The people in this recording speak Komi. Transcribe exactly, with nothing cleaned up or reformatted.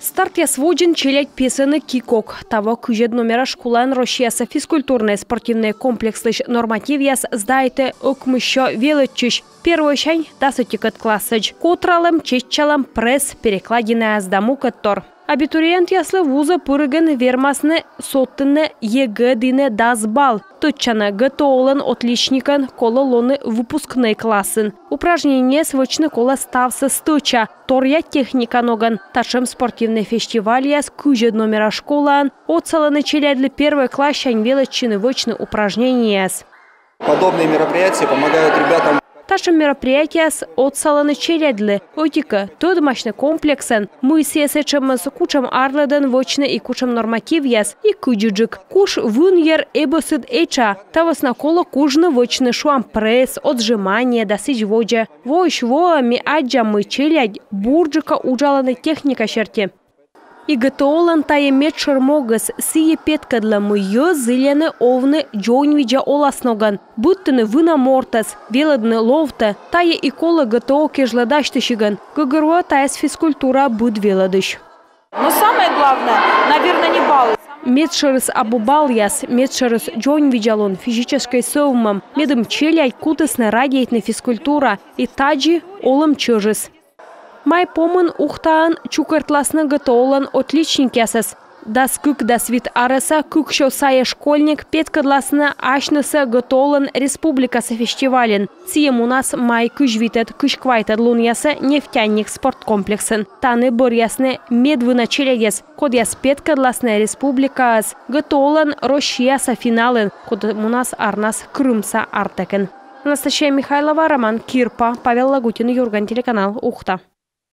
Стартъяс водзын челядь песӧны кик-ог. Таво кызьӧд номера школаын Россияса физкультурнӧй спортивнӧй комплекслысь нормативъяс сдайтӧ ӧкмыссё велӧдчысь. Первойсянь дас ӧтикӧд классӧдз. Котралӧм, чеччалӧм, пресс, перекладинаяс да мукӧдтор. Абитуриентъяслы вузӧ пыригӧн вермасны содтыны ЕГЭ дінӧ дас балл. Тӧдчана, ГТО-лӧн отличникӧн колӧ лоны выпускнӧй классын. Упражнениеяс вӧчны колӧ ставсӧ стӧча, торъя техника ногӧн. Татшӧм спортивнӧй фестивальяс кызьӧд номера школаын отсалӧны челядьлы первой классянь велӧдчыны вӧчны упражнениеяс. Подобные мероприятия помогают ребятам. Татшӧм мероприятиеяс отсалӧны челядьлы ӧти-кӧ, тӧдмасьны комплексӧн, мый сійӧ сэтшӧмыс, кутшӧм арлыдӧн вӧчны и кутшӧм нормативъяс, и кыдзиджык. Куш вынйӧр эбӧсыд этша, та вӧсна колӧ кужны вӧчны, шуам, пресс, отжимание да сідз водзӧ. Воысь воӧ ми аддзам, мый челядь бурджыка уджалӧны техника серти. И ГТО-лӧн тайӧ медшӧр могыс. Сійӧ петкӧдлӧ, мый йӧз зільӧны овны дзоньвидза оласногӧн, быдтыны вына мортӧс, велӧдны ловтӧ. Тайӧ и колӧ ГТО кежлӧ дасьтысигӧн. Гӧгӧрвоа тайӧс физкультура быд велӧдысь. Но самое главное, наверное, не баллы. Медшӧрыс абу баллъяс, медшӧрыс дзоньвидзалун, физическӧй сӧвмӧм, медым челядь кутісны радейтны физкультура и тадзи олӧм чӧжыс. Май помын Ухтаын чукӧртласны ГТО-лӧн отличникъясӧс. Дас кык — дас вит арӧса кыксё сайӧ школьник петкӧдласны асьнысӧ ГТО-лӧн республикаса фестивальын. Сійӧ мунас май кызь витӧд — кызь квайтӧд лунъясӧ «Нефтяник» спорткомплексын. Тані бӧръясны медвына челядьӧс, кодъяс петкӧдласны республикаӧс ГТО-лӧн Россияса финалын, коді мунас арнас Крымса «Артекын». Анастасия Михайлова, Роман Кирпа, Павел Лагутин, «Юрган» телеканал, Ухта.